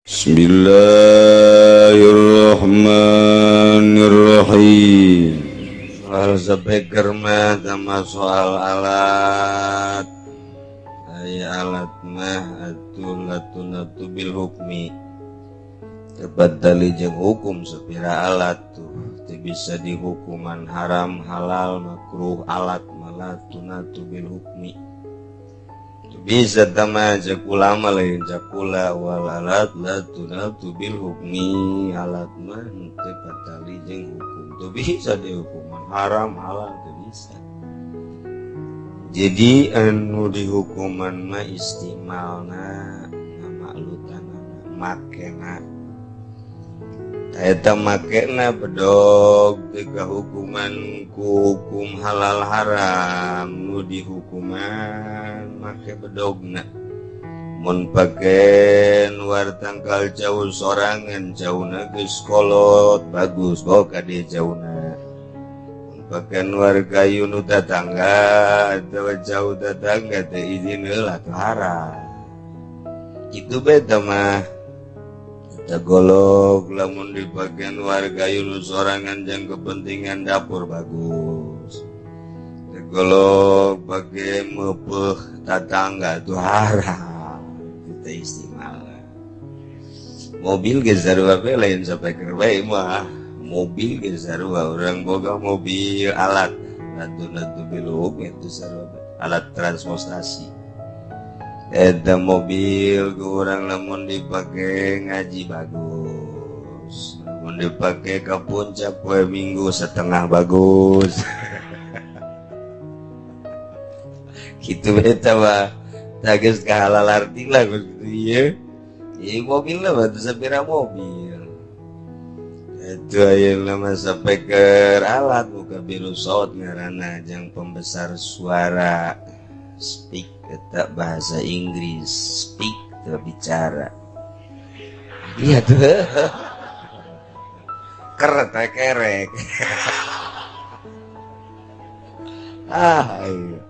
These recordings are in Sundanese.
Bismillahirrahmanirrahim. Soal speaker mah sama soal alat. Aya alat mah atuh latunatu bil hukmi. Tepat tali jeung hukum sepira alat tuh teu bisa dihukuman haram halal makruh alat malah tunatu bil hukmi. Bisa tama cek ulama lain cakula wal alat la tunatu bil hukmi, alat mah teu patali jeung hukum, teu bisa dihukuman haram halal teu bisa. Jadi anu dihukuman mah istimalna ngamaklutanana makena eta makena bedog teu kahukuman ku hukum halal haram, nu dihukuman make bedogna. Mun pake nuar tangkal jauh sorangan jauna geus kolot bagus bawa ka dieu jauna. Mun pake nuar kayu nu tatangga atawa jauh tatangga teh izin heula tuh haram. Kitu bae teh mah. Golok lamun dibagian warga nu sorangan jang kepentingan dapur bagus. Golok bagi mepeh tatangga tuh haram. Kita istimewa. Mobil geus sarua bae lain sapeker bae mah. Mobil geus sarua urang boga mobil alat ratu-ratu biluk itu sarua alat transportasi. Eta mobil kurang lamun dipake ngaji bagus, lamun dipake ke puncak poe minggu setengah bagus. Gitu beta mah tages kahalal arti lah gitu ieu. Ieu mobil lah batu sapira mobil. Itu ayeuna mah speaker alat buka biru saut ngaranna jang pembesar suara. Speak eta bahasa Inggris, speak teu bicara. Iya tuh. Keret kerek. Ah, iya.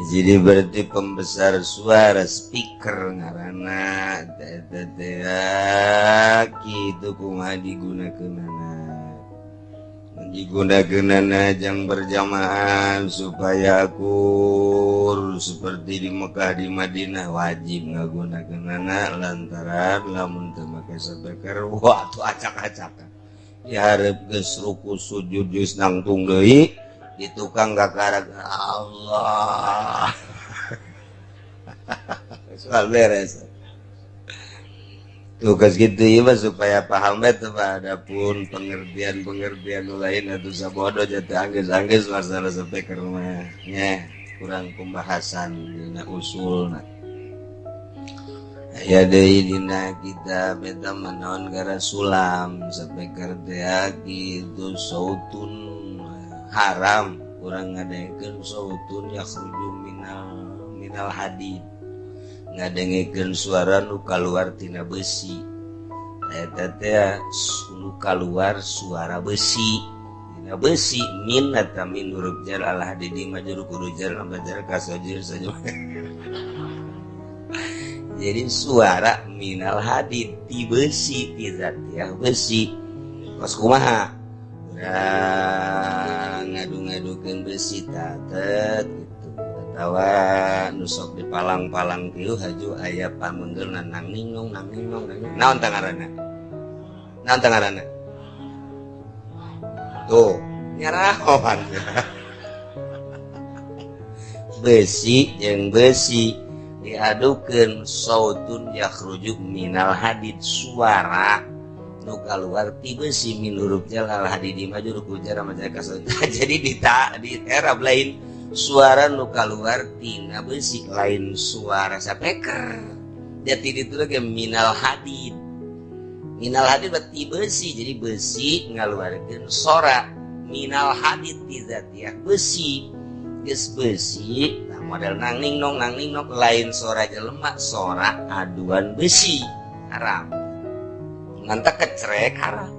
Jadi berarti pembesar suara speaker ngaranna eta teh kitu kumaha digunakeunana. Digunakeunana jang berjamaah supaya akur seperti di Mekah di Madinah wajib ngagunakeunana lantaran lamun teu make speaker wah tuh acak-acakan. Dihareup geus ruku sujud geus nangtung deui di tukang kakarag Allah. Soal beres. Tugas gitu ya supaya paham betul adapun pengertian-pengertian lain atau sabodo jatuh angges-angges masalah speaker mah nya kurang pembahasan dina usulna. Aya deui dina kitab eta manaon gara sulam speaker teh kitu sautun haram kurang ngadengekeun sautun yakhruju minal hadid. Ngadengekeun suara nu kaluar tina besi. Eta teh nu kaluar suara besi. Tina besi min eta min huruf jar al hadidi majrur kudu jar majar kasajir saja. Jadi suara minal hadid ti besi ti zat ya besi. Kos kumaha? Urang ngadu-ngadukeun besi tatet tawa nusok di palang-palang kieu haju aya pamenggel nang ningnong nang ningnong naon tah ngaranna naon tah ngaranna tuh nyarahoan besi jeung besi diadukeun sautun yakhruju minal hadid suara nu kaluar ti besi min huruf jar al hadidi majrur ku jar majar kasar. Jadi di Arab lain suara nu kaluar tina besi lain suara sapeker. Jadi itu lagi minal hadid. Minal hadid berarti besi. Jadi besi ngaluarkeun sora minal hadid ti zatiah besi. Geus besi tah model nang ning nong lain sora jelema sora aduan besi haram. Ngantak kecerek haram.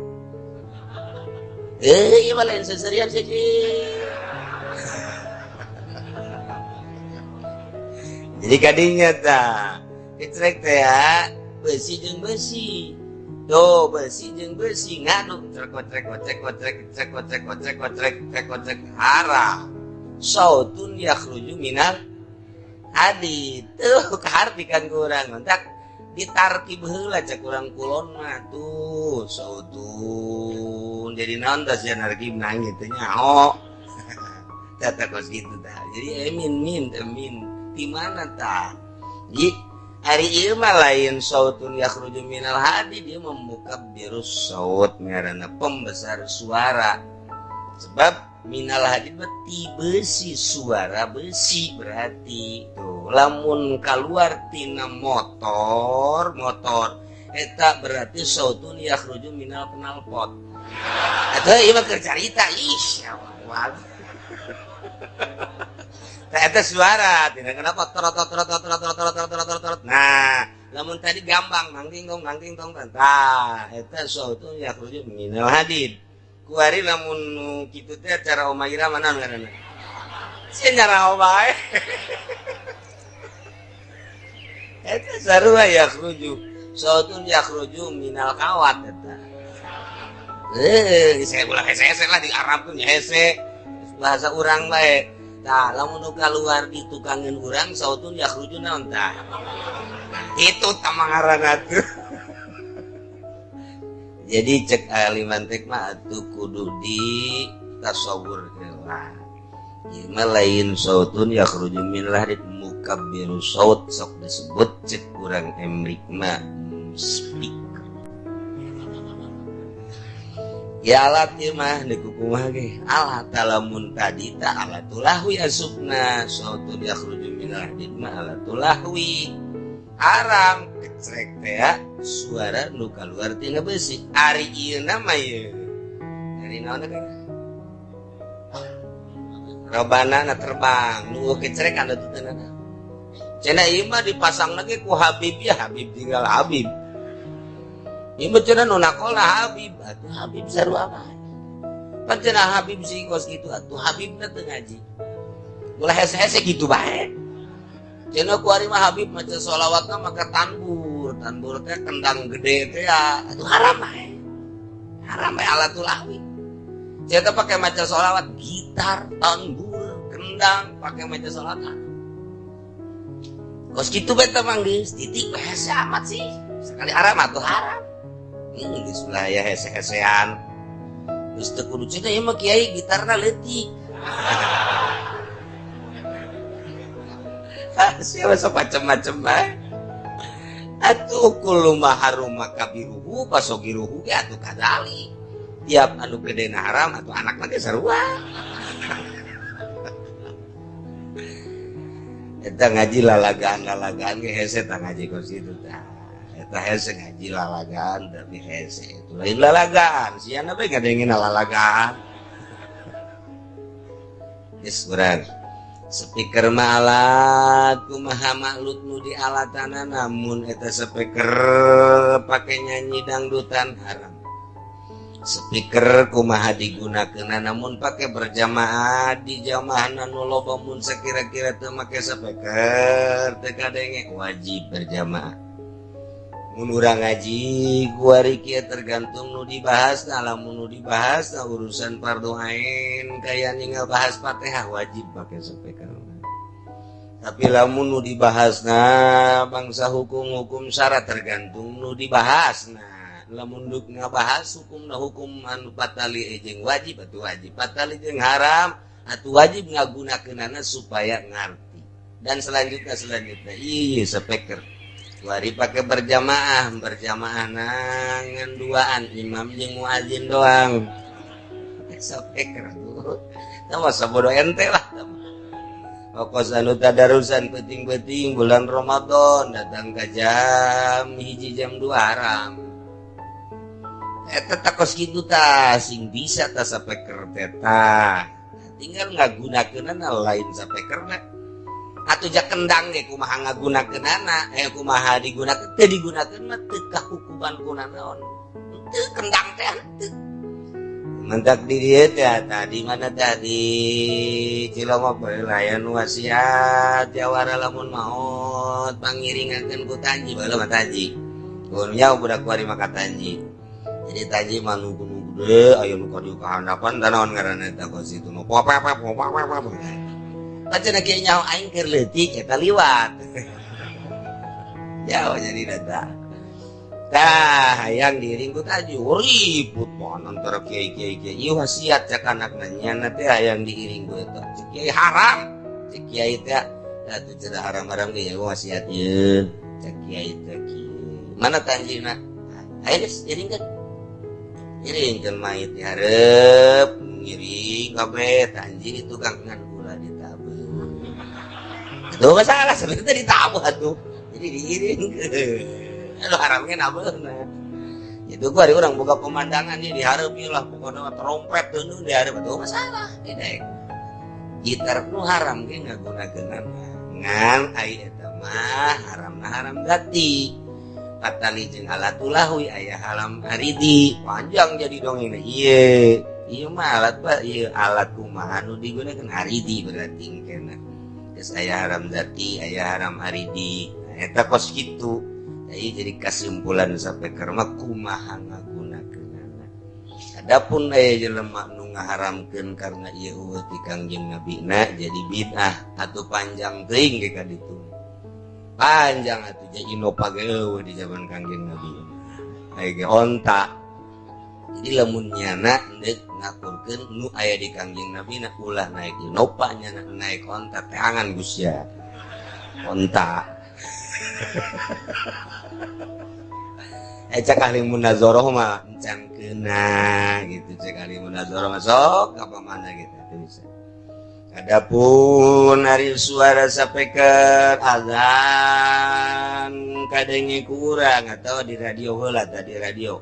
Ieu mah lain seserian sih. Jadi kadinya tah kecrek teh ya Besi jeung besi. Tuh besi jeung besi ngaduk trek trek trek trek trek trek trek trek trek trek haram. Sautun yakhruju minal hadid. Tuh kaharti kan kurang mentak ditarkib heula cek urang kulon mah tuh sautun. Jadi naon tah sia narkib nang kitu nyaho. Tata kos kitu tah. Jadi min min min di mana tah? Ji ari ieu mah lain sautun yakhruju minal hadid, dia memukabbirus saut ngaranna pembesar suara. Sebab minal hadid mah ti besi, suara besi berarti tuh lamun kaluar tina motor eta berarti sautun yakhruju minal knalpot. Atuh ieu mah keur carita ih ya Allah. Eta suara tidak kenapa trot trot trot trot trot trot trot trot. Nah, lamun tadi gampang mangking tong tah eta sautun yakhruju minal hadid. Kuari lamun kitu teh cara Omaira mana ngaranna? Sia nyarao bae. Eta sarua yakhruju sautun yakhruju minal kawat eta. Saya ulah hese-hese lah di Arab tuh hese. Bahasa urang bae. Tah, lamun nu kaluar di tukangeun urang sautun yakhruju naon tah? Itu tamangaran atuh. Jadi cek ahli mantik mah atuh kudu di tasawur heula. Ieu mah lain sautun yakhruju min lahrid mukabbiru saut sok disebut cek urang emrik mah speaker. Ya alat ieu mah di kumaha ge alat lamun tadi ta alatul lahwi asupna sautun yakhruju min lahdid mah alatul lahwi haram kecrek teh ya suara nu kaluar tina besi ari ieu mah ieu ari naon teh robana na terbang nu kecrek anu teu teunana cenah ieu mah dipasang lagi ku Habib ya Habib tinggal Habib. Ieu mah cenah nu nakolna Habib, atuh Habib sarua bae. Pan cenah Habib sih kos kitu atuh Habibna teu ngaji. Ulah hese-hese kitu bae. Cenah ku ari mah Habib maca sholawatna maka tanbur, tanbur teh kendang gede teh ya, atuh haram bae. Haram bae alatul lahwi. Cenah pake maca sholawat gitar, tanbur, kendang pake maca sholawat. Kos kitu bae teh mah geus titik bae hese amat sih. Sekali haram atuh haram. Geus lah ya hese-hesean. Geus teu kudu cenah ieu mah kiai gitarna leutik. Siapa sok macem-macem bae. Atuh kullu ma haruma kabiruhu pasogiruhu ge atuh kadali. Tiap anu gedena haram atuh anakna ge sarua. Eta ngaji lalagaan-lalagaan ge hese tah ngaji kos kitu tah. Eta hese ngaji lalagaan tapi hese itu lain lalagaan siana bae ngadengin lalagaan. Geus urang speaker mah alat kumaha makhluk nu di alatana namun eta speaker pake nyanyi dangdutan haram. Speaker kumaha digunakeun namun pake berjamaah di jamaah nu loba mun sakira-kira teu make speaker teu kadenge wajib berjamaah. Mun urang ngaji kuari kieu tergantung nu dibahas, nah lamun nu dibahas nah urusan fardu ain kaya ninggal bahas Fatihah wajib pake speaker. Tapi lamun nu dibahas nah bangsa hukum-hukum syarat tergantung nu dibahas nah lamun duk ngabahas hukumna hukum anu patali jeung wajib atuh wajib patali jeung haram atuh wajib ngagunakeunana supaya ngarti dan selanjutnya ieu speaker. Wari pakai berjamaah, berjamaah nangan duaan imam jeung muazin doang. Speaker tuh. Tah masa bodoh ente lah. Pokos anu tadarusan penting-penting bulan Ramadan datang ke jam 1 jam 2 haram. Eta takos kitu tah sing bisa tah speaker teh tah. Tinggal ngagunakeunana lain speakerna. Atuh ja kendang ge kumaha ngagunakeunana, kumaha digunakeun teu digunakeun mah teu kahukuman ku nanaon. Teu kendang teh teu. Mentak di dieu teh tadi mana tadi Cilongok bae aya nu wasiat jawara lamun maot pangiringakeun ku tanji baheula mah tanji. Nya budak kuari maka tanji. Jadi tanji mah nu gede aya nu ka dieu kahandapan da naon ngaranna eta kos itu. Nu pop pop pop pop. Cenah kieu nyaho aing keur leutik eta liwat. Jauh jadi data. Tah hayang diiring ku tanji ribut mah antara kiai-kiai kiai. Ieu wasiat cak anakna nyana teh hayang diiring ku eta. Cek kiai haram. Cek kiai teh atuh cenah haram-haram ge wasiat ieu. Cek kiai teh kieu. Mana tanjina? Ayo geus iringkeun. Iringkeun mayit dihareup, ngiring kabeh tanji tukang ngan ulah ditabuh. Atuh masalah sebenarnya ditabuh atuh. Jadi diiringkeun. Aduh haramnya nabeuna. Itu gua hari urang boga pemandangan ieu dihareup ieu lah pokona trompet deuneu dihareup atuh masalah tidak. Gitar nu haram ge ngagunakeunana. Ngan ai eta mah haramna haram gati. Patali jeung alatulahwi aya haram aridi panjang jadi dongeng ieu ieu mah alat pak ieu alat kumaha nu digunakeun aridi berarti kena geus aya haram zati aya haram aridi eta kos kitu jadi kesimpulan sapeker mah kumaha ngagunakeunana adapun aya jelema nu ngaharamkeun karena ieu eueuh ti Kangjeng Nabina jadi bid'ah atuh panjang teuing ge ka ditu panjang atuh jadi Innova ge eueuh di zaman Kangjeng Nabi aya ge onta. Jadi lamun nyana deuk ngakurkeun nu aya di Kangjeng Nabi na ulah naik Innova nyana naik onta teangan Gus ya onta. Cek ahli munazoroh mah encan kena gitu cek ahli munazoroh mah sok apa mana gitu itu bisa. Adapun ari suara sapeker azan kadenge kurang atau di radio heula tadi radio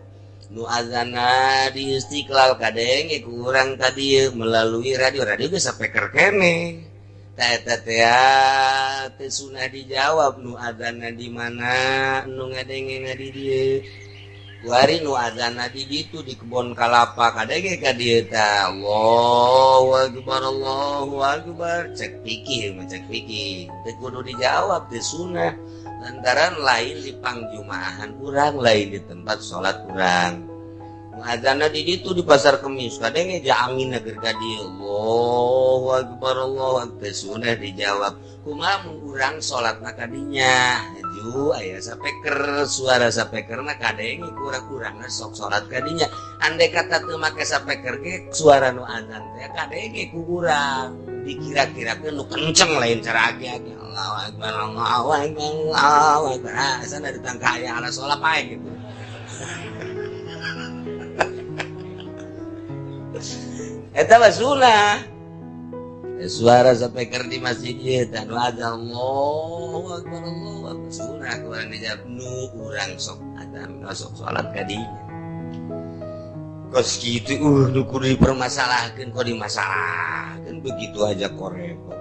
nu azanna di Istiqlal kadenge kurang tadi melalui radio radio geus sapeker keneh tah eta teh teu sunah dijawab nu azanna di mana nu ngadenge di dieu kuari nu azanna di ditu di kebon kalapa kadenge ka dieu tah Allahu akbar Allahu akbar cek pikir mah cek pikir teu kudu dijawab teu sunah lantaran lain di pangjumaahan urang lain di tempat salat urang nu azanna di ditu di pasar Kemis kadenge ja anginna keur ka dieu Allahu akbar Allahu akbar teu sunah dijawab kumaha mun urang salatna ka dinya ju aya sapeker suara sapekerna kadenge kurang-kurangna sok salat ka dinya andai kata teu make sapeker ge suara nu azan teh kadenge ku urang dikira-kirakeun nu kenceng lain cara agi-agi Allahu akbar Allahu akbar Allahu akbar asana ditangka aya ala salat pae gitu. Eta mah sunah suara sapeker di masjid ieu teh nu azan Allahu akbar Allahu akbar sunah ku urang dijawab nu urang sok azan sok salat ka dinya kos kitu nu kudu dipermasalahkeun kok dimasalahkeun begitu aja kok repot.